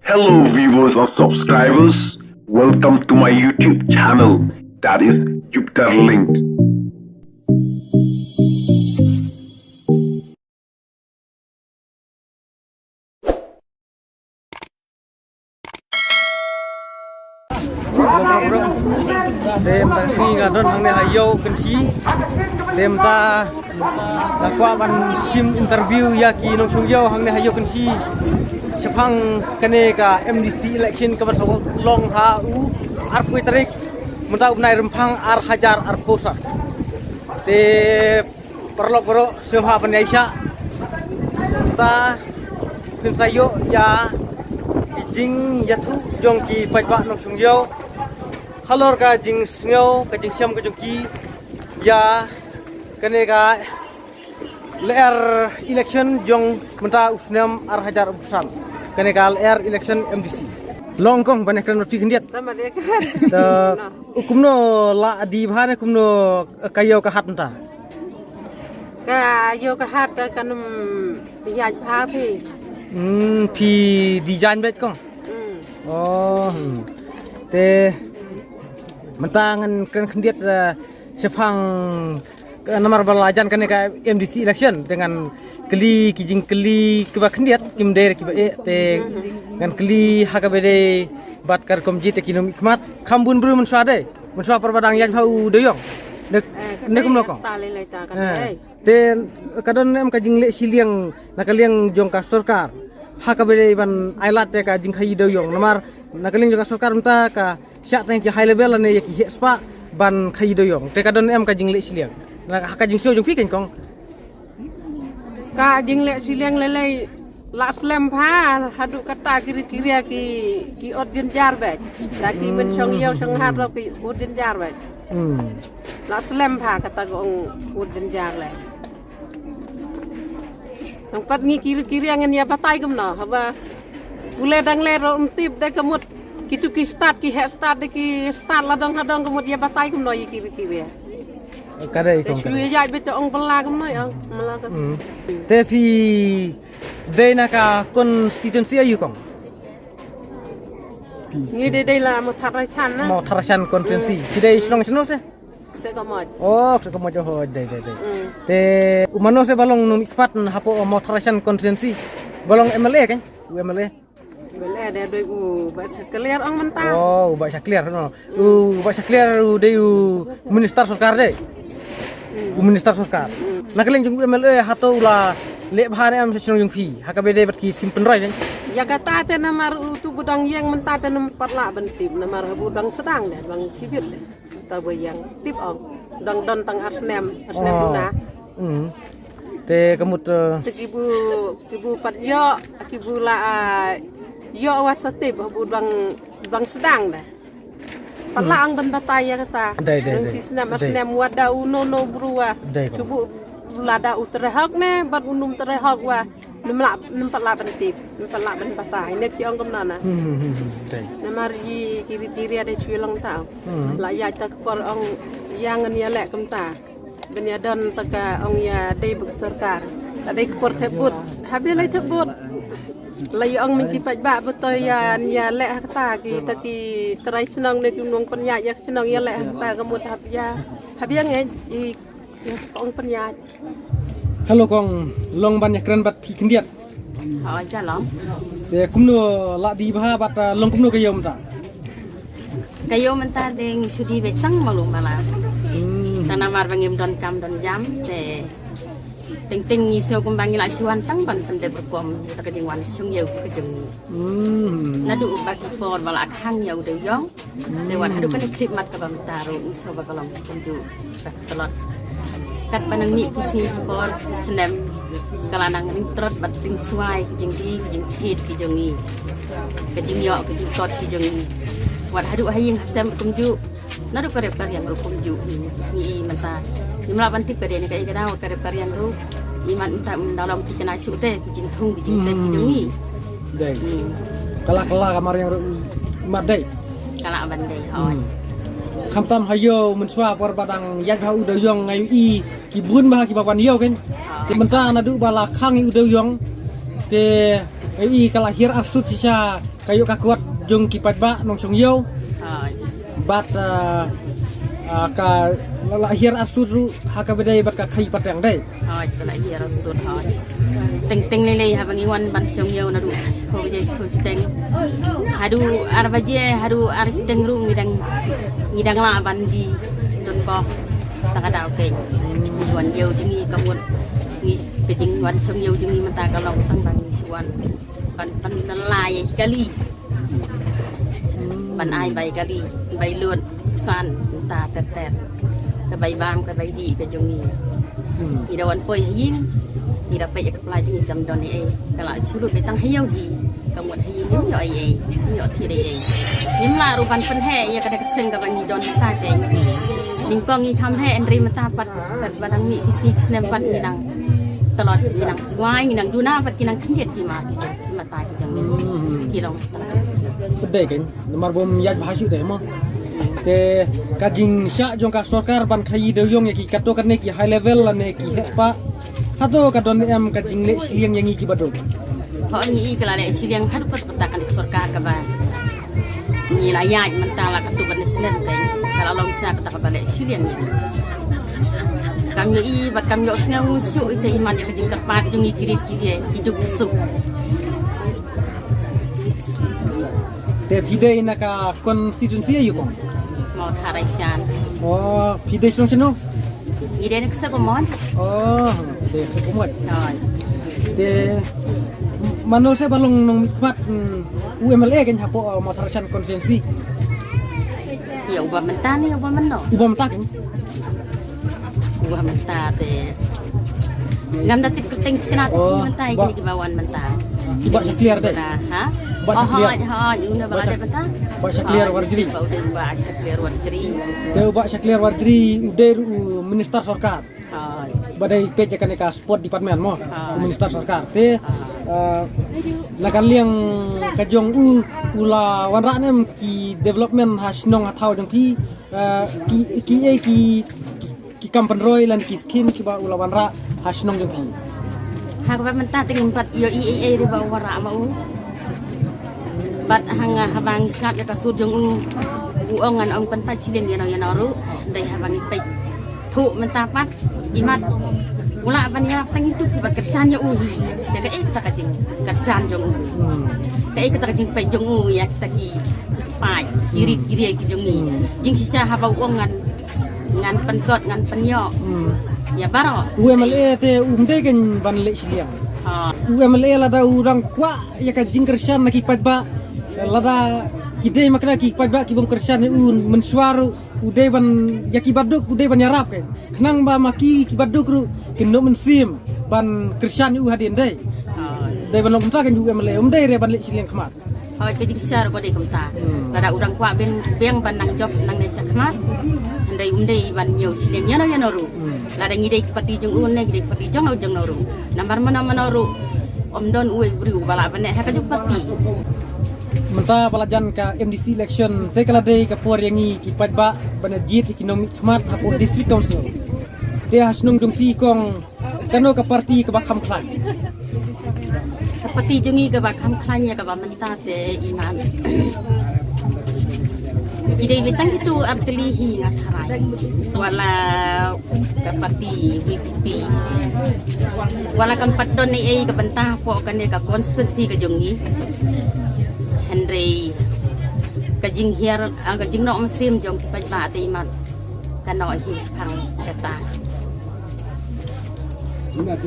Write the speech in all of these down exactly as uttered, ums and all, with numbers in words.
Hello viewers and subscribers, welcome to my YouTube channel, that is Jupiter Linked. Te mynta ka sngi nga don hangne ha Ïew Kynshi. Te mynta nga kwah ban shim interview ïa ki nongshong Ïew hangne ha Ïew Kynshi shaphang kane ka M D C election kaba sa long ha u arphew tarik mynta u bnai Rymphang ar hajar arphew san. Te paralok baroh sngewbha ban ïaishah. Mynta phin sa ïoh ïa ki jingïathuh jong ki paidbah nongshong Ïew halor ka jingsngew ka jingshem ka jong ki ïa kane ka lyer election jong mynta u snem ar hajar arphew san. Kane ka lyer election M D C. Long kong ban ïakren bad phi khyndiat. Tama dei ka. Te kumno la die bha ne kumno ka ïew ka hat mynta? Ka ïew ka hat ka nym ïaid bha phi. Hmm, phi die jaiñ beit kong? Hmm. Oh, hmm. Te mynta ngan kren khyndiat, eh, shaphang, eh, namar ba la jan kane ka M D C election te ngan kylli ki jingkylli kiba khyndiat kim dei kiba eh te ngan kylli ha kaba dei bad ka rukom jied te ki nongmihkhmat kham bun briew mynshuwa dei. Mynshuwa por ba dang ïaid bha u dewïong. Ne, eh, ne kumno kong? Ta lei lei ta ka, eh, dei. Te ka don em ka jingleh shiliang na ka liang jong ka sorkar ha kaba dei ban ai lad ïa ka jingkhaïi dewïong namar na ka liang jong ka sorkar mynta ka shah tang ki high level lane ïa ki heh spah ban khaïi dewïong. Te ka don em ka jingleh shiliang na ha ka jingsngew jong phi kong? Ka jingleh shiliang lei lei la slem bha haduh katta ki ri ki ria ki, ki ot jynjar beit. Da ki mynshong ïew shong hat ruh ki ot jynjar beit. Hmm. La slem bha kata ka ong ot jynjar lei. Nang pat ngi ki ri ki ria ngin ïa batai kumno haba u leh dang leh ruh um tip dei ka mut kitu ki stad ki heh stad dei ki stad la dang ha dang ka mut ïa batai kumno ïa ki ri ki ria. Ka dei kong, ka dei. Shu ïa beit ong bala kumno ïa mala ka. Hmm. Te phi dei na ka constituency aïu kong? Ngi dei dei la Mawthadraishan na. Mawthadraishan constituency. Hmm. Phi dei shnong shano se? Ksekamot. Oh, Ksekamot, oh, dei dei dei. Hmm. Te u mano se ba long nongmihkhmat hapoh Mawthadraishan constituency? Ba long M L A kan? U M L A. Bele dei dei u Bah Shakliar ong mynta. Oh, u Bah Shakliar no. U Bah Shakliar u dei u minister sorkar dei. U minister sorkar. Na ka liang jong u M L A hato u la leh bha ne em sha shnong jong phi ha kaba dei bad ki skim pynroi dei? Ïa kata te namar u tu ba dang ïeng mynta te namar pat lah ban tip namar ha ba dang sdang dei bang tip dei. Te ba ïeng tip ong dang don tang ar snem, ar snem duna. Hmm. Te ka mut, eh, te ki bu, ki bu pat ïoh, ki bu la, ah, ïoh wa sa tip ha ba dang, dang sdang dei. Pat lah ong ban batai ïa kata. Dei dei dei. Shi snem ar snem wa da u no no bru wa. Dei kong. Shu bu la da u trei hok ne bad u num trei hok wa. Nym lah, nym pat lah ban tip, nym pat lah ban batai. Ne phi ong kumno na. Hmm, hmm, hmm, hmm. Dei. Namar ïa ki ri ki ria dei shu long ta. Hmm. La ïa ta ka por ong ïa ngan ïa leh kumta. Ban ïa don ta ka ong ïa dei bad sorkar. Ta dei ka por thep vote. Haba lei thep vote. La ïa ong min ki paidbah ba to ïa, ïa leh ha kata ki ta ki trai shnong ne ki nong pynïaid ïa ka shnong ïa leh ha kata ka mut hap ïa. Haba ïa ngeit i Ïa, kong pynïaid. Hello kong, long ban ïakren bad phi khyndiat. Oh, ja long. Te kumno la die bha bad, ah, long kumno ka ïew mynta? Ka ïew mynta te ngi shu die beit tang malu mala. Hmm. Tang namar ba ngim don kam don jam te teng teng ngi sngew kumba ngi la shu wan tang ban pyndep rukom ïa ka jingwan shong ïew ka jong ngi. Hmm. Naduh ba ki por ba la khang ïa u dewïong. Te wat haduh kane khlieh mat kaba mynta ruh ngi sngew ba ka long kumjuh. Ka tlot. Katba nang mih ki sngi ki por ki snem ka la nang ring trot bad tyngswai ki jingdie ki jingkit ki jong ngi. Ka jingïoh ka jingtot ki jong ngi. Wat haduh ha ïing ha sem kumjuh. Naduh ka rep ka riang ruh kumjuh. Ngi i mynta. Ngim lah ban tip ka dei ne kaei ka daw ka rep ka riang ruh. I mat mynta um da long ki kynai shuh te ki jingthung ki jingtep ki jong ngi. Dei. Hmm. Ka la, ka la ka mariang ruh i mat dei. Ka la ban dei hooid. Hmm. Khamtam ha ïew mynshuwa por ba dang ïaid bha u dewïong nga ïohi ki bun bha kiba wan ïew kein. Hooid. Te mynta naduh ba la khang ïa u dewïong te Ka ïohi ka la hiar arsut shisha ka ïoh ka kot jong ki paidbah nongshong ïew. Hooid. Bad, ah, ah, ka la, la hiar arsut ruh ha kaba dei bad ka khaii pateng dei. Hooid, ka la hiar arsut, hooid. Teng teng lei lei haba ngi wan ban shong ïew naduh khatwei shiteng. Haduh ar baje, haduh ar shiteng ruh ngi dang, ngi dang lah ban die don bok. Tang ka daw keiñ. Ngi wan ïew jong ngi ka mut ngi, ka jingwan shong ïew jong ngi mynta ka long tang ba ngi shu wan ban, ban pynlait ïa ki kali. Ban ai bai kali, bai lut, san, mynta ter ter. Ka bai bam, ka bai dih ka jong ngi. Hmm. Ngi da wan poi ha ïing, ngi da peit ïa ka pla jong ngi kam don ei ei. Ka la shu lut beit tang ha ïew hi. Ka mut ha ïing ngim ïoh ei ei, ngim ïoh thied ei ei. Ngim lah ruh ban pynheh ïa kane ka seng kaba ngi don mynta keiñ. Nyngkong ngi kham heh, hynrei mynta pat, katba dang mih ki sngi ki snem pat ngi nang tlot, ngi nang swai, ngi nang duna pat ki nang khyndiat ki mar ki jong, ki mata ki jong ngi. Hmm. Ki long. Pdei keiñ, namar bym ïaid bha shuh dei mo. Te ka jingshah jong ka sorkar ban khaii dewïong ïa ki katto katne ki high level lane ki heh spah. Hato ka don em ka jingleh shiliang ïa ngi kiba duk? Hooid, ngi i ka la leh shiliang haduh katta katta ka sorkar kaba ngi la ïaid mynta la katto katne snem keiñ. Ka la long shisha kata kaba leh shiliang ïa ngi. Kam ïohi bad kam ïohsngew shuh ïa ka imat ïa ka jingkyrpad jong ngi ki rit ki rieh, ki duk ki suk. Te phi dei na ka constituency aïu kong? Mawthadraishan. Oh, phi dei shnong shano? Ngi dei na Ksekomot. Oh, phi dei Ksekomot. Hooid. Te mano se ba long nongmihkhmat, mm, u M L A keiñ hapoh, uh, Mawthadraishan constituency? Ïa uba mynta ne uba mynno? Uba mynta keiñ. Uba mynta te ngam da tip kyrteng kine, oh, mynta ïa kine kiba wan mynta. Bah Shakliar dei? Ha? Bah Shakliar. Hooid, hooid, u na ba la dei mynta. Bah Shakliar Warjri. Bah, u dei Bah Shakliar Warjri. Te u Bah Shakliar Warjri u dei ruh u minister sorkar. Hooid. Ba dei peit ïa kane ka sport department mo. Hooid. U minister sorkar. Te, ah, na ka liang ka jong u, u la wanrah ne em ki development ha shnong ha thaw jong phi, ah, ki, ki, eh, ki, ki, ki kam pynroi lane ki skim kiba u la wanrah ha shnong jong phi? Ha kaba mynta te ngim pat ïohi ei ei ruh ba u wanrah ma u. Bad haba ngi sngap ïa ka sur jong u, u ong ngan ym pynpait shiliang ïano ïano ruh, dei haba ngi peit thuh mynta pat, imat u lah ban ïarap tang ïa kito kiba kyrshan ïa u hi. Te kaei kata ka jingkyrshan jong u? Hmm. Kaei kata ka jingpeit jong u ïa kita ki paid, ki rit ki rieh ki jong ngi. Hmm. Jingshisha haba u ong ngan, ngan pynkot, ngan pynïoh. Hmm. Ïa baroh. U M L A te um dei keiñ ban leh shiliang. Ha. U M L A lada u dang kwah ïa ka jingkyrshan na ki paidbah, lada ki dei ma kane ki paidbah ki bym kyrshan ïa u mynshuwa ruh, u dei ban, ïa kiba duk u dei ban ïarap keiñ. Khnang ba ma ki kiba duk ruh kin ïoh mynsiem ban kyrshan ïa u hadien dei. Hooid. Dei ban long kumta keiñ u M L A, um dei re ban leh shiliang khmat. Hooid, ka jingshisha ruh ka dei kumta. Hmm. Lada u dang kwah biang, biang ban nang jop nangne shakhmat, hynrei um dei ban ñiew shiliang ïano ïano ruh. Hmm. Lada ngi dei ki party jong u ne ngi dei ki party jong no jong no ruh. Namar mano mano ruh ym don uwei u briew uba lah ban leh ha kajuh ka party. Mynta ba la jan ka M D C election, te ka la dei ka por ïa ngi ki paidbah ban jied ïa ki nongmihkhmat hapoh District Council. Te ha shnong jong phi kong, kano ka party kaba kham khlaiñ? Ka party jong ngi kaba kham khlaiñ ïa kaba mynta te imat ki dei beit tang kito artylli hi nga tharai. Wat la ka party V P P, wat la kam pat don ei ei ka bynta hapoh kane ka constituency ka jong ngi. Hynrei ka jinghiar, ah, ka jingnoh mynsiem jong ki paidbah te imat ka noh hi shaphang kata.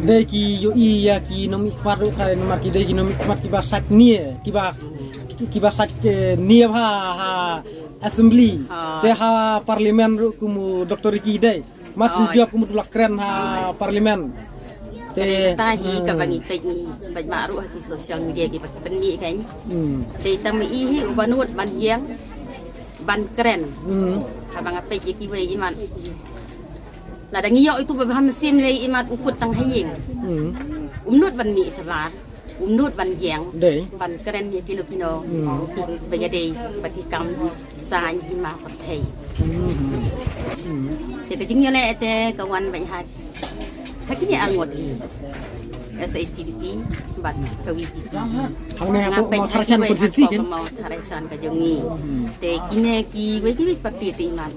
Dei ki ïohi ïa ki nongmihkhmat ruh, namar ki dei ki nongmihkhmat kiba sait nia, kiba, kiba sait, eh, nia bha ha assembly. Ah. Te ha parliament ruh kum u Doctor Ricky dei. Mas jop kum u la kren ha parliament. Te kata hi kaba ngi peit, ngi peit ma ruh ha ki social media kiba ki pynmih keiñ. Hmm. Dei tang ma i hi uba nud ban ïeng ban kren. Hmm. Haba nga peit ïa kiwei imat. Lada ngi ïoh itu ba bha mynsiem lei imat u kut tang ha ïing. Hmm. Um nud ban mih shabar, um nud ban ïeng. Dei. Ban kren ïa kino kino. Hmm. Ba ïadei bad ki kam saiñ hima pyrthei. Hmm. Hmm. Te ka jingïaleh te ka wan beit ha, ha kine ar ngut hi. S H P D P bad ka V P P. Hangne hapoh Mawthadraishan constituency kan? Mawthadraishan ka jong ngi. Te kine kiwei kiwei parti te imat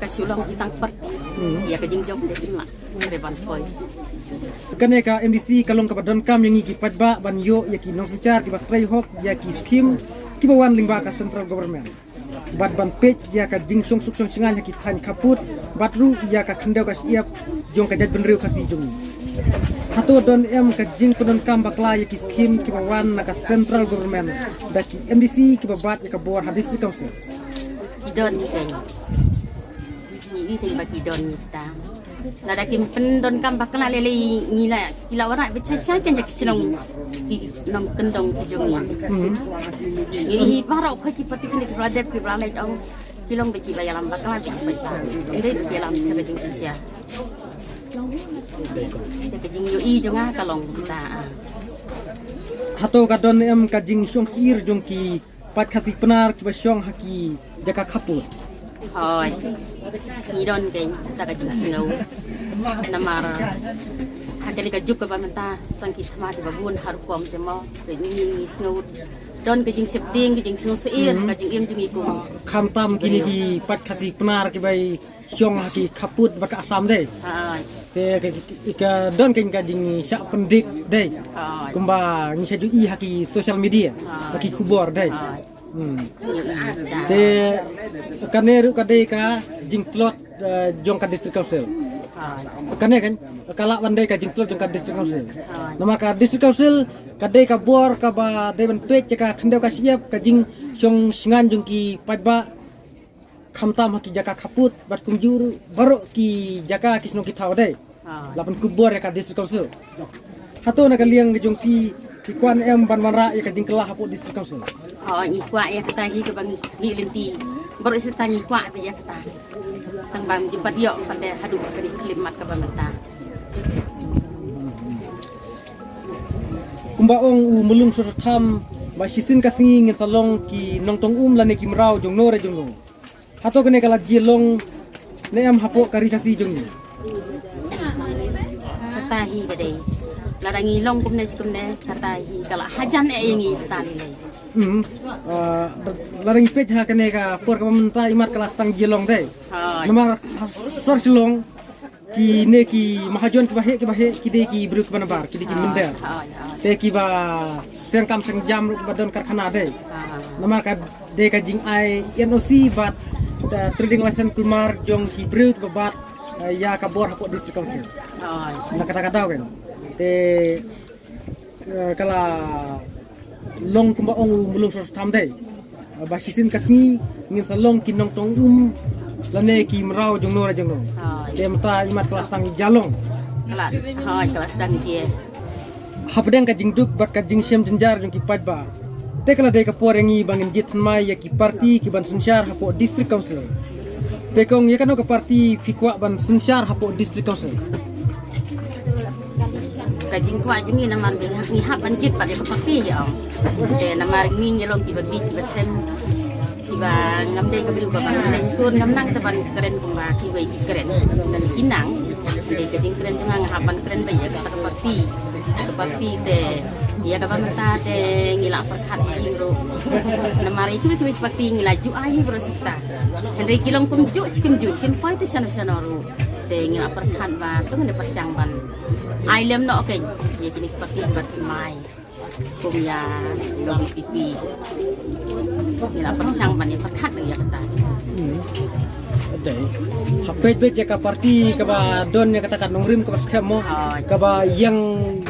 ka shu long ki tang parti. Ïa ka jingjop te imat. Revan Voice. Kane ka M D C ka long kaba donkam ïa ngi ki paidbah ban ïoh ïa ki nongsynshar kiba trei hok ïa ki skhim kiba wan lyngba ka central government. Bad ban peit ïa ka jingshong suk shong shngaiñ ha ki thaiñ khappud bad ruh ïa ka khyndew ka shyiap jong ka jaitbynriew Khasi jong ngi. Hato don em ka jingpyndonkam bakla ïa ki skhim kiba wan na ka central government da ki M D C kiba bat ïa ka bor ha district council? Ki don ni kane. Ngi i teng ba ki don ni ta. Lada kim pyndonkam bakla lei lei ngi la ki la wanrah bit shai shai kan ïa ki shnong ki nongkyndong ki jong ngi. Ngi i baroh khoit ki parti kine ki ba la dep ki ba la leit ong ki long bit ki ba ïalam bakla bit ki ba ïalam. Ndei bit ki ïalam sa ka jingshisha. Te ka jingïohi jong nga ka long ta. Hato ka don em ka jingshong sir jong ki paid Khasi Pnar kiba shong ha ki jaka khappud? Hooid. Ngi don kane kata ka jingsngew. Namar ha kane ka juk kaba mynta tang ki thma kiba bun ha rukom te mo. Te ngi, ngi sngew don ka jingsheptieng, ka jingsngew sir, ka jingim jong ngi kum. Khamtam kine ki paid Khasi Pnar kiba shong ha ki khappud bad ka Assam dei. Hooid. Te ka, ka, ka don kane ka jingshah pyndik dei. Hooid. Kumba ngi sa ju i ha ki social media, ha ki khubor dei. Hooid. Hmm. Te kane ruh ka dei ka jingtlot, eh, jong ka district council. Hooid. Kane kan ka lah ban dei ka jingtlot jong ka district council. Hooid. Namar ka district council ka dei ka bor kaba dei ban peit ïa ka khyndew ka shyiap, ka jingshong shngaiñ jong ki paidbah. Khamtam ha ki jaka khappud bad kumjuh ruh baroh ki jaka ki shnong ki thaw dei. Ha. La pynkup bor ïa ka district council. Hato na ka liang ka jong phi, phi kwah em ban wanrah ïa ka jingkylla hapoh district council? Ha, ngi kwah ïa kata hi kaba ngi, ngi lynti. Baroh shi tang ngi kwah beit ïa kata. Tang ba ngi ju pat ïoh pat de haduh ka ri khyllipmat kaba mynta. Kumba ong u Mulung Soso Tham ba shisien ka sngi ngin sa long ki nongtong um lane ki mraw jongno re jongno. Hato kane ka la jia long ne em hapoh ka ri Khasi jong ngi? Kata hi ka dei. Lada ngi long kumne shi kumne, kata hi ka la hajan eh ïa ngi kata lei lei. Hmm. Ah, lada ngi peit ha kane ka por kaba mynta imat ka la sdang jia long dei. Hooid. Namar ha sor Shillong kine ki mahajon kiba heh, kiba heh, ki dei ki briew kiba nabar, ki dei ki mynder. Hooid, hooid. Te kiba seng kam seng jam ruh kiba don karkhana dei. Hooid. Namar ka dei ka jingai N O C bad, uh, trading license kulmar jong ki briew kiba bat, uh, ïa ka bor hapoh district council. Hooid. Na kata ka daw kan. Te, uh, ka la long kumba ong u Mulung Soso Tham dei. Ba shisien ka sngi ngin sa long ki nongtong um lane ki mraw jongno re jongno. Hooid. Te mynta imat ka la sdang jia long. Ka la, hooid, ka la sdang jia. Hapdeng ka jingduk bad ka jingshem jynjar jong ki paidbah, te ka la dei ka por ïa ngi ba ngin jied thymmai ïa ki parti ki ban synshar hapoh district council. Te kong, ïa kano ka parti phi kwah ban synshar hapoh district council? Ka jingkwah jong ngi namar ba ngi hap ban jied pat ïa ka parti ïa. Te namar ngi ngi long kiba bieit kiba them, kiba ngam dei ka briew kaba ngi leit skul, ngam nang te ban kren kumba kiwei ki kren. Te ki nang, te ka jingkren jong nga nga hap ban kren beit ïa ka parti. Ka parti te ïa kaba mynta te ngi la pyrkhat ïa ngi ruh. Namar ïa kiwei kiwei ki parti ngi la ju ai hi baroh shi kata. Hynrei ki long kumjuh shi kumjuh, kim poi te shano shano ruh. Te ngi la pyrkhat ba to ngin ïa pyrshang ban ai lem noh kein ïa kine ki parti, parti mai. Kum ïa ka V P P. Ngi la pyrshang ban ïa pyrkhat ïa kata. Hmm. Dei. Hap peit beit ïa ka parti kaba don ïa kata ka nongrim kaba skhem mo. Hooid. Kaba ïeng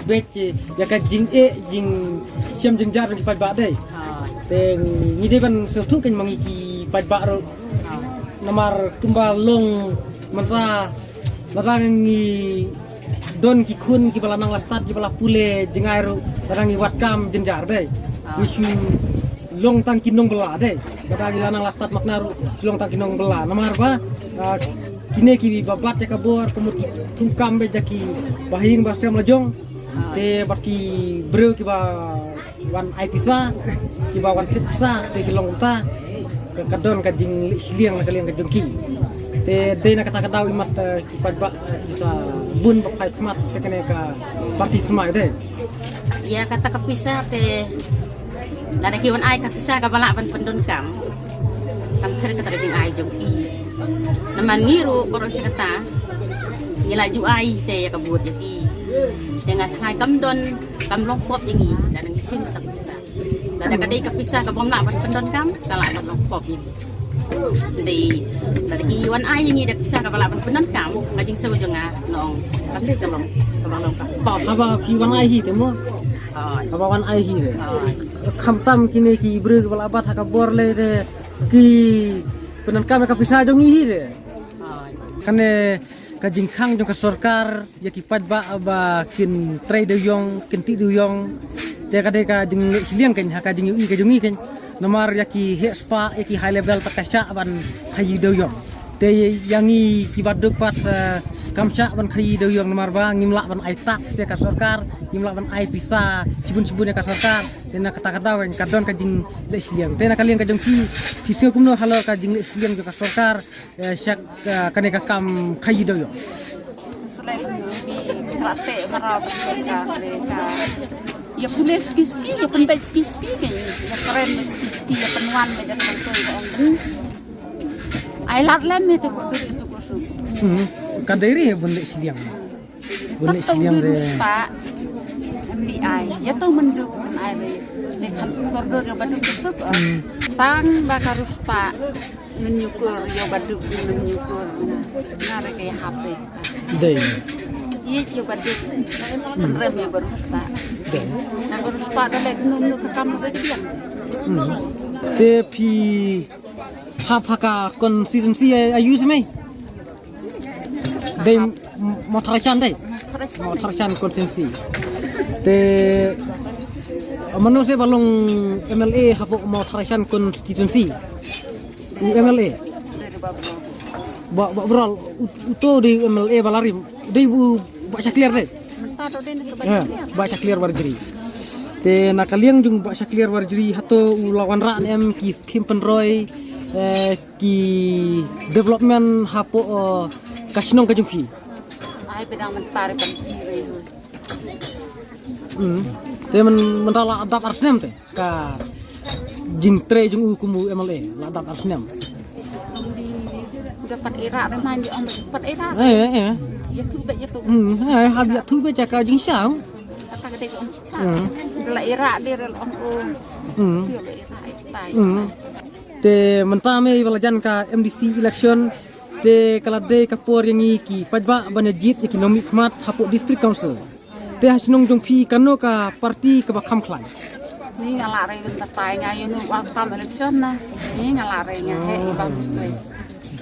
beit ïa ka jingeh jingshem jynjar jong ki paidbah dei. Hooid. Te ngi dei ban sngewthuh kein ma ngi ki paidbah ruh. Hooid. Namar kumba long mynta, lada ngi don ki khun kiba la nang la stad kiba la pule jngai ruh, lada ngi wad kam jynjar dei. Ah. Ngi shu long tang ki nongbylla dei. Lada ngi la nang la stad makna ruh shu long tang ki nongbylla. Namar ba, ah, kine kiba bat ïa ka bor ka mut ki thung kam beit da ki bahaïing bahasem la jong. Ah. Te bad ki briew kiba wan ai pisa, kiba wan thep pisa, te ki long kumta, ka, ka don ka jingleh shiliang la ka liang ka jong ki. Eh, dei na kata ka daw i mat, eh, ki paidbah, eh, ki sa bun ba phai khmat sha kane ka party thymmai dei. Ïa kata ka pisa te lada ki wan ai ka pisa kaba lah ban pyndonkam, kam pher kata ka jingai jong ki. Namar ngi ruh baroh shi katta ngi la ju ai te ïa ka vote ïa ki. Te nga tharai kam don, kam long pop ïa ngi lada ngi shim kata ka pisa. Lada ka dei ka pisa kabym lah ban pyndonkam, ka lah ban long pop ïa ngi. Dei lada ki wan ai ïa ngi da ka pisa kaba lah ban pyndonkam, ka jingsngew jong nga nga ong kam dei ka long, kaba long ka pop. Haba ki wan ai hi te mo? Hooid. Haba wan ai hi te. Hooid. Khamtam kine ki briew kiba la bat ha ka bor lei te ki pyndonkam ïa ka pisa jong ngi hi te. Hooid. Kane ka jingkhang jong ka sorkar ïa ki paidbah ba kin trei dewïong, kin tih dewïong. Te ka dei ka jingleh shiliang kein ha ka jingïohi ka jong ngi kein. Namar ïa ki heh spah, ïa ki high level pat ka shah ban khaïi dewïong. Te ïa ngi kiba duk pat, eh, kam shah ban khaïi dewïong namar ba ngim lah ban ai tax ïa ka sorkar, ngim lah ban ai pisa shibun shibun ïa ka sorkar. Te na kata ka daw kein ka don ka jingleh shiliang. Te na ka liang ka jong phi, phi sngew kumno halor ka jingleh shiliang jong ka sorkar, eh, sha, eh, kane ka kam khaïi dewïong. Sle phi kla te mara ka ka. Ïa pule ski ski, ïa pynbeit ski ski ke, ïa kren ski ski, ïa pynwan me da kan tu ong. Ai lad lem me tu ko tu tu ko su. Hmm. Ka dei re bun leh shiliang. Bun leh shiliang re. Pak. Ni ai, ïa tu menduk kan ai re. Ni kan kor kor ba tu ko su. Hmm. Tang ba ka rus pak. Ngan nyukur ïa ba duk ngan nyukur nga. Nga re ka ïa hap re ka. Dei. Ïa ïa ba duk. Pynrem ïa ba rus ba. Dei. Nga ba rus ba da lek num num ka kam ba ka diang. Hmm. Te phi hap ha ka constituency ai ai use mai. Dei Mawthadraishan dei. Mawthadraishan constituency. Te mano se ba long M L A hapoh Mawthadraishan constituency. U M L A. Bah, Bah Brol, u-, uto dei M L A ba la rim. Dei u Bah Shakliar dei. Ya, Bah Shakliar Warjri. Te na ka liang jong Bah Shakliar Warjri hato u la wanrah ne em ki skim pynroi, eh, ki development hapoh, eh, ka shnong ka jong phi. Ai, phi dang mynta re pynji re. Hmm. Te myn-, mynta la dap ar snem te. Ka jingtrei jong u kum u M L A la dap ar snem. Dapat era re man jong dapat era. Eh, eh, eh. Ïa tu ba ïa tu. Hmm, eh, hab ïa tu ba jaka jingshaw. Kata ka dei ong shisha. Hmm. La era de re ong o. Hmm. Ïa la era tai. Hmm. Te mynta me ba la jan ka M D C election te ka la dei ka por ïa ngi ki paidbah ban ïa jied ïa ki nongmihkhmat hapoh District Council. Te ha shnong jong phi kano ka party kaba kham khlaiñ? Ni nga la rei ban batai nga ïa no ba kam election na. Ni nga la rei nga he i bam.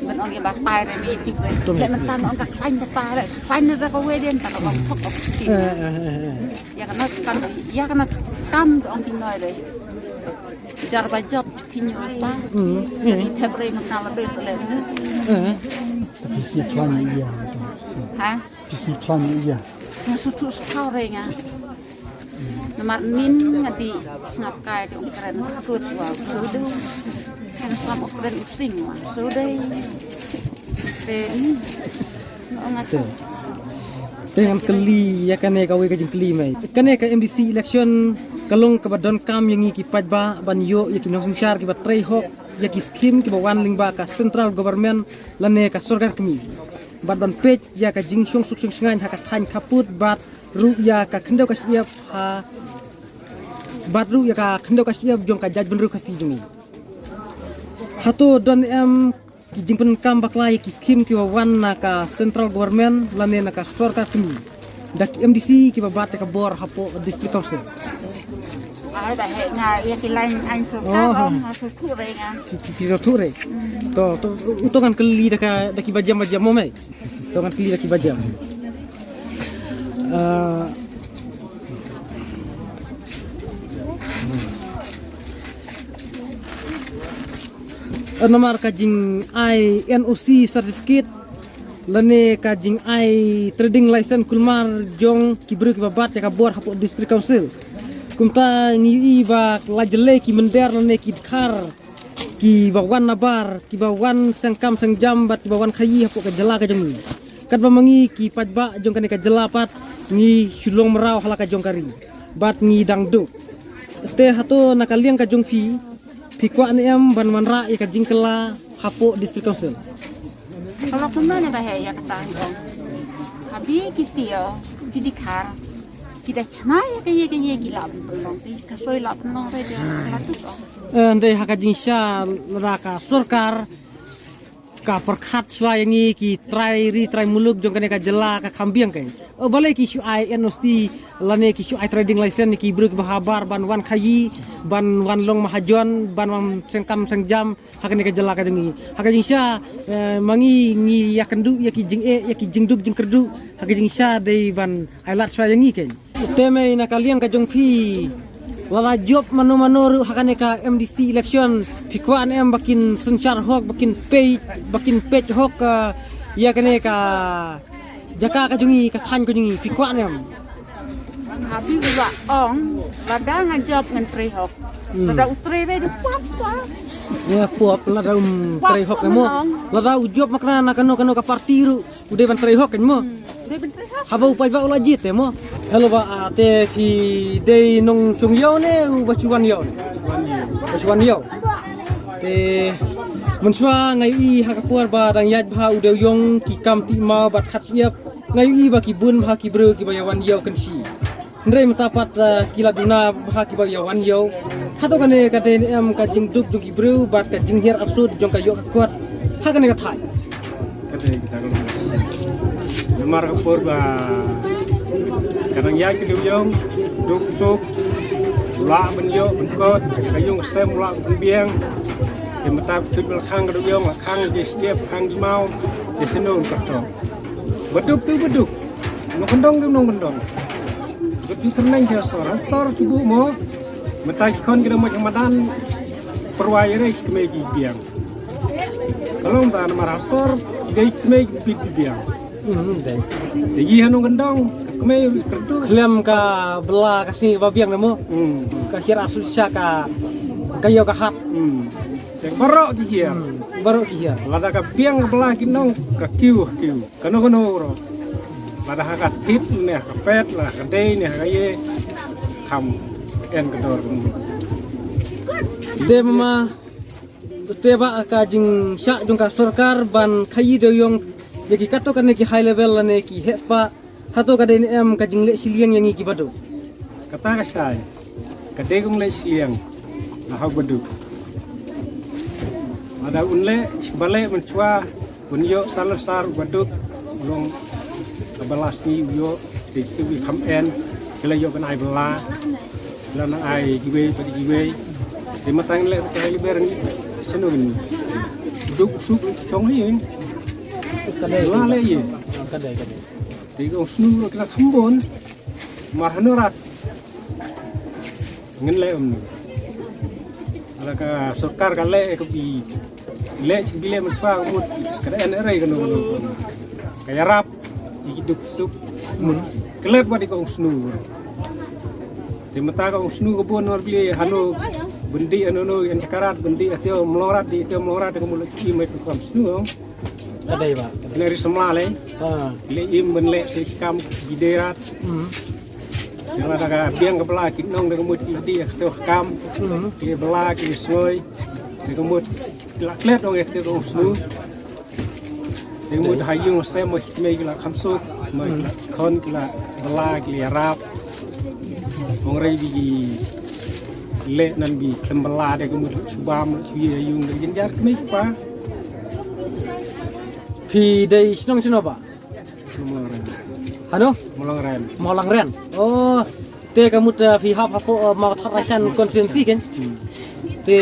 Ban ong ïa batai re ni ti pre. Tum. Le mynta nga ong ka khlaiñ batai re. Khlaiñ re ka wei den ta ka bam thok ok ti. Eh, eh, eh, eh. Ïa kano kam, ïa kano kam ka ong ki noi re. Jar ba jop ki nyo ta. Hmm. Ni thep re mynta la dei sele. Eh. Tapi si khlaiñ ïa ta. Ha? Phi sngew khlaiñ ïa. Nga shu tu shu khaw re nga. Namar nin nga dih sngap kai te ong kren kut wa shu dei. Nga sngap ong kren u sing wa shu dei. Te, nga ong nga tu. Te ngan kylli ïa kane kawei ka jingkylli mai. Kane ka M D C election ka long kaba donkam ïa ngi ki paidbah ban ïoh ïa ki nongsynshar kiba trei hok ïa ki skim kiba wan lyngba ka central government lane ka sorkar kmie. Bad ban peit ïa ka jingshong suk shong shngaiñ ha ka thaiñ khappud bad ruh ïa ka khyndew ka shyiap ha, bad ruh ïa ka khyndew ka shyiap jong ka jaitbynriew Khasi jong ngi. Hato don em ki jingpyndonkam bakla ïa ki skim kiba wan na ka central government lane na ka sorkar kmie da ki M D C kiba bat ïa ka bor hapoh District Council? Ai, da heh nga ïa ki lain ain sorkar. Oh, ha. Nga shu thuh re nga. Ki, ki, ki shu thuh re. Hmm. To, to, uto ngan kylli da ka, da ki bajam bajam mo mei. To ngan kylli da ki bajam. Ah. Namar ka jingai N O C certificate lane ka jingai trading license kulmar jong ki briew kiba bat ïa ka bor hapoh District Council. Kumta ngi ïohi ba la jlei ki mynder lane ki dkhar Ki ba wan nabar, ki ba wan seng kam seng jam bad ki ba wan khaii hapoh ka jylla ka jong ngi. Katba ma ngi ki paidbah jong kane ka jylla pat ngi shu long mraw ha la ka jong ka ri. Bad ngi dang duk. Te hato na ka liang ka jong phi, phi kwah ne em ban wanrah ïa ka jingkylla hapoh District Council? Ka long kumno ne ba heh ïa kata, ong. Habi ki tiar, ki dkhar, ki da chna ïa ka ïa ka ïa ki lah ban pynlong, ki ka soi lah pynlong re de, ka la tut, ong. Eh, ndei ha ka jingshisha lada ka sorkar ka pyrkhat shuwa ïa ngi ki trai ri trai muluk jong kane ka jylla ka kham biang kein. Oh, balei ki shu ai N O C lane ki shu ai trading license ïa ki briew ki ba habar ban wan khaii, ban wan long mahajon, ban wan seng kam seng jam ha kane ka jylla ka jong ngi. Ha ka jingshisha, eh, ma ngi ngi ïakynduh ïa ki jingeh, ïa ki jingduk jingkyrduh, ha ka jingshisha dei ban ai lad shuwa ïa ngi kein. Te mei na ka liang ka jong phi, lada jop mano mano ruh ha kane ka M D C election, phi kwah ne em ba kin synshar hok, ba kin peit, ba kin peit hok, eh, ïa kane ka jaka ka jong ngi, ka thaiñ ka jong ngi, phi kwah ne em? Habi u la ong, lada nga jop ngan trei hok. Hmm. Lada u trei re de pop pop. Ïa pop, lada um trei hok ne mo. Lada u jop makna na kano kano ka parti ruh u dei ban trei hok ne mo. Hmm. Haba u paidbah u la jied te mo. Hello bah, ah, te phi dei nongshong ïew ne u ba shu wan ïew ne? Ba shu wan ïew. Te mynshuwa nga ïohi ha ka por ba dang ïaid bha u dewïong ki kam tih maw bad khat shyiap, nga ïohi ba ki bun bha ki briew ki ba ïa wan ïew kynshi. Hynrei mynta pat, ah, ki la duna bha ki ba ïa wan ïew. Hato kane ka dei ne em ka jingduk jong ki briew bad ka jinghiar arsut jong ka ïoh ka kot ha kane ka thaiñ? Ka dei kita ka long. Namar ka por ba ka dang ïaid ka dewïong, duk suk, lah ban ïoh ban kot, ka ïung ka sem lah ban biang. Te mynta phi tip ba la khang ka dewïong, la khang ki skep, khang ki maw, te shano ka to. Ba duk tu ba duk. Nongkyndong tu nongkyndong. Ba phi tyrneng ki sor, sor shu buh mo. Mynta ki khon ki da mut ha madan, pyrwa ïa re ki kmie ki biang. Ka long ta namar ha sor, ki dei ki kmie ki pit ki biang. Hmm, dei. Te ngi ha nongkyndong, ka kmie ïa kyrduh. Khlem ka bylla ka sngi ba biang ne mo. Hmm. Ka hiar arsut shisha ka, ka ïew ka hat. Hmm. Te baroh ki hiar. Hmm. Baroh ki hiar. Lada ka biang ka bylla ki nong, ka kiew, kiew. Kano kano ruh. Lada ha ka thied ne ha ka pet, lada ha ka dei ne ha ka ïe. Kham en ka dor ka mut. Te mama, te ba ka jingshah jong ka sorkar ban khaii dewïong ïa ki katto katne ki high level lane ki heh spah, hato ka dei ne em ka jingleh shiliang ïa ngi ki baduk? Kata ka shai. Ka dei kong leh shiliang. Nga hok baduk. Lada un leh, shi ba leh mynshuwa, un ïoh sar sar baduk, long ka bylla sngi u ïoh, te ki kham en, ki la ïoh ban ai bylla, ki la nang ai kiwei, pat kiwei. Te mynta ngi leh, te ai liber, shano ngi. Duk suk, shong hi. Ka dei. La leh ïa. Ka dei, ka dei. Te kong snu ki la kham bun. Mar hanu rat. Ngin leh um nu. Ala ka sorkar ka leh ka bi leh chi bi leh mynta ka mut ka da en rai ka nu. Ka ïarap i ki duk suk. Mun. Ka leh ba di kong snu. Te mynta kong snu ka bun mar bli hanu bendi anu nu yan chakarat bendi atio mlongrat di atio mlongrat ka mut ki mai kong snu. Ka dei ba. Kine ri samla lei. Ha. Lei im ban leh se kam ki dei rat. Hmm. Yang ada ka biang ka bla ki nong da ka mut ki di ka to kam. Hmm. Ki bla ki sngoi. Da ka mut ki la klet ong ki to snu. Da ka mut ha yung sem mo ki me ki la kham suk. Mo ki la khon ki la bla ki la rap. Ong rei bi ki leh nan bi khlem bla da ka mut shu bam shu ye yung da ka jynjar ki me ki pa. Phi dei shnong shano ba? Mawlangren. Hano? Mawlangren. Mawlangren. Oh, te ka mut, eh, phi hap hapoh, eh, Mawthadraishan constituency kan? Hmm. Te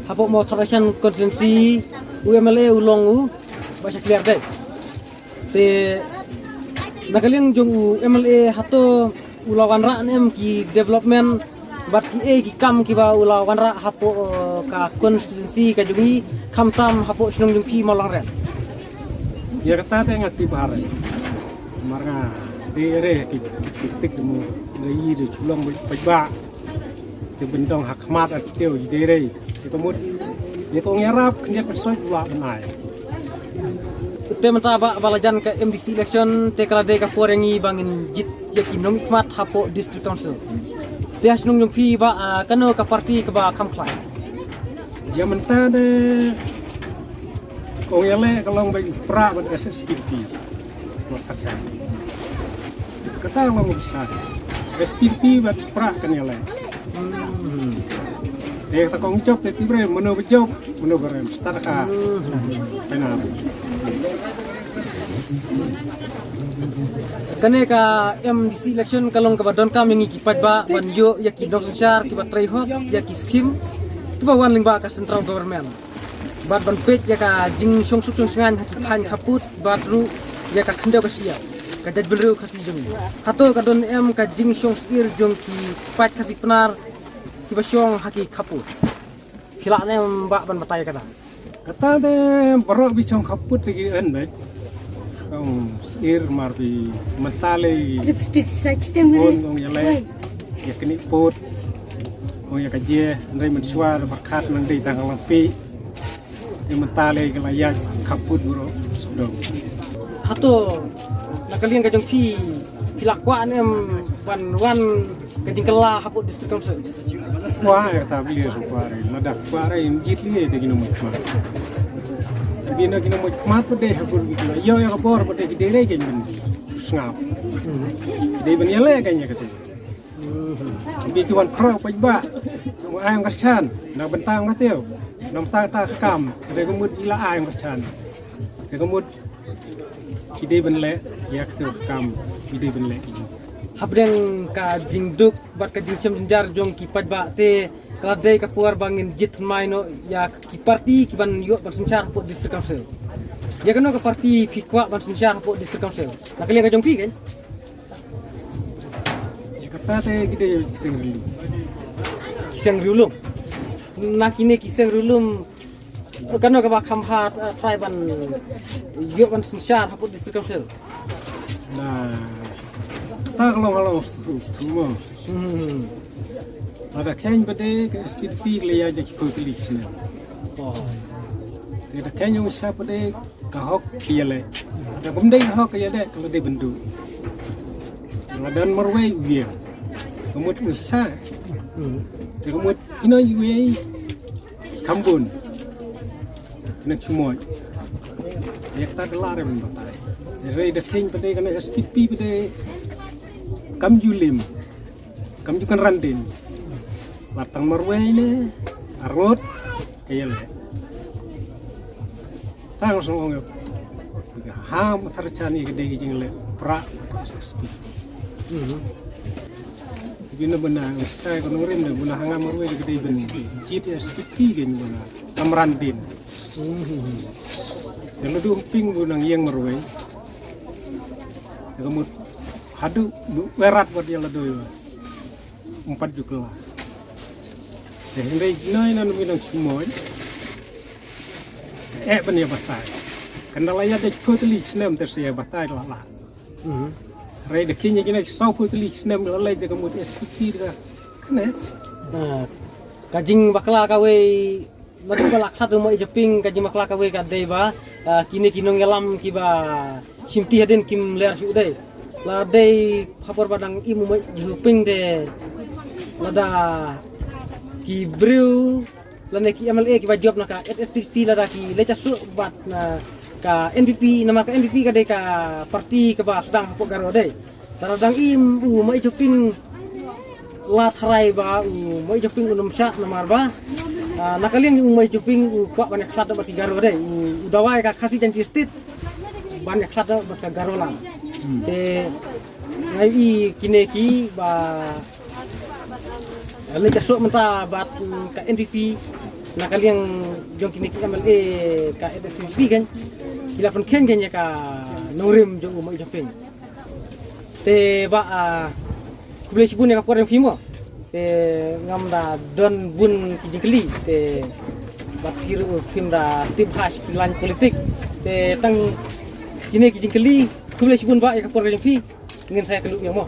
hapoh Mawthadraishan constituency u M L A u long u Bah Shakliar dei. Te na ka liang jong u M L A hato u la wanrah ne em ki development bad ki ei ki kam kiba u la wanrah hapoh, eh, ka constituency ka jong i khamtam hapoh shnong jong phi Mawlangren. Ïa kata te nga tip bha re. Mar nga dei re ki tik tik mo nga i de chulong ba ba. Te bynta ha khmat ar tiew ji dei rei. Te ka mut, ïa ka ong ïarap khyndiat ka soi ba ban ai. Te mynta ba, ba la jan ka M D C election te ka la dei ka por ïa ngi ba ngin jied ïa ki nongmihkhmat hapoh District Council. Te ha shnong jong phi ba, ah, kano ka party kaba kham khlaiñ? Ïa mynta de ong ïaleh ka long ba prah bad S S P D P. Kata long ba sa. S P D P bad prah kan ïaleh. Hmm. Te kata kong jop te tibre mano ba jop, mano ba rem. Start ka. Hmm. Pena. Kane ka M D C election ka long kaba donkam ïa ngi ki paidbah ban ïoh ïa ki nongsynshar kiba trei hok ïa ki skim kiba wan lyngba ka central government. Bad ban peit ïa ka jingshong suk shong shngaiñ ha ki thaiñ khappud bad ruh ïa ka khyndew ka shyiap ka jaitbynriew Khasi jong ngi. Hato ka don em ka jingshong syier jong ki paid Khasi Pnar kiba shong ha ki khappud? Phi lah ne em ba ban batai kata? Kata de baroh ba shong khappud te ki en beit. Ong syier mar ba mynta lei. Lipstick sa chiteng. Ong ong ïaleh. Ïa kani pud. Ong ïa ka jia, hynrei mynshuwa da pyrkhat nang dei tang lang pi. Ïa mynta lei ka la ïaid khappud baroh sawdong. Hato na ka liang ka jong phi, phi la kwah ne em ban wan ka jingkylla hapoh District Council? Kwah ïa kata ba lei sa kwah rei. Lada kwah rei ym jied lei te ki nongmihkhmat. Te bina ki nongmihkhmat pat dei hapoh ki la ïoh ïa ka bor pat dei ki dei rei ki sngap. Dei ban ïaleh ka ïa kata. Bi ki wan khroh paidbah. Ai ong ka shan na bynta ong ka tiew. Na bynta ta ka kam. Te ka mut ila ai ong ka shan. Te ka mut ki dei ban leh ïa ka tiew ka kam ki dei ban leh. Hapdeng ka jingduk bad ka jingchem jynjar jong ki paidbah te ka la dei ka por ba ngin jied thymmai noh ïa ki party ki ban ïoh ban synshar hapoh District Council. Ïa kano ka party phi kwah ban synshar hapoh District Council? Na ka liang ka jong phi kan? Ïa kata te ki dei ki seng riewlum. Ki seng riewlum. Na kine ki seng riewlum, kano kaba kham bha, eh, trai ban ïoh ban synshar hapoh District Council? Na ta ka long halong su tu mo. Hmm. Lada kheiñ pat dei ka S P D P ka la ïaid da ki phew tylli ki snem. Oh. Te da kheiñ ong sa pat dei ka hok ka ïaleh. Lada kam dei ka hok ka ïaleh ka la dei ban duh. Lada marwei u ïeng. Ka mut u sa. Hmm. Te ka mut kino iwei kham bun. Kino chumoi. Ïa kata ka la rem batai. Hynrei da kheiñ pat dei kane S P P pat dei kam ju lim. Kam ju kynran dien. Wat tang marwei ne arngut ka ïaleh. Tang song ong ïa. Ham thar chan ïa ka dei ka jingleh prah S P P. Mhm. Bina bina sai ko nongrim ne bina hanga marwei ka dei ban jied S P P ka bina kamran dien. Mhm. Ïa la du ping bina ngiang marwei. Ïa ka mut haduh du werat wat ïa la doi. Empat ju kylla. Te hynrei noi na numi nang chumoi. Eh ban ïa batai. Kan da la ïa dei ko teli snem ter sia batai la la. Mhm. Rei da kinya kina saw ko teli snem la lai da ka mut S P P da. Kane. Ah, ka jingbakla kawei Naduh ba la khlad u Mei Joping ka jingbakla kawei ka dei ba, ah, kine ki nongïalam kiba shimti hadien kim ler shuh dei. La dei ha por ba dang im u Mei Joping te lada ki briew lane ki M L A kiba jop na ka S S P D P lada ki leit shuh bad na ka N P P, namar ka N P P ka dei ka parti kaba sdang hapoh Garo dei. Lada dang im u Mei Joping la tharai ba u Mei Joping u nym shah namar ba, ah, na ka liang u Mei Joping u kwah ban ïakhlad bad ki Garo dei, u, u dawa ïa ka Khasi Jaintia State ban ïakhlad bad ka Garoland. Hmm. Te nga ïohi kine kiba leit shuh mynta bad, mm, ka N P P na ka liang jong kine ki M L A ka S S P D P kan ki la pynkheiñ kan ïa ka nongrim jong u Mei Joping. Te ba, ah, khublei shibun ïa ka por jong phi mo. Te ngam da don bun ki jingkylli te ba phi ruh phim da tip bha sha ki lain politik. Te tang kine ki jingkylli, khublei shibun ba ïa ka por jong phi. Ngin sa ïakynduh ïa mo.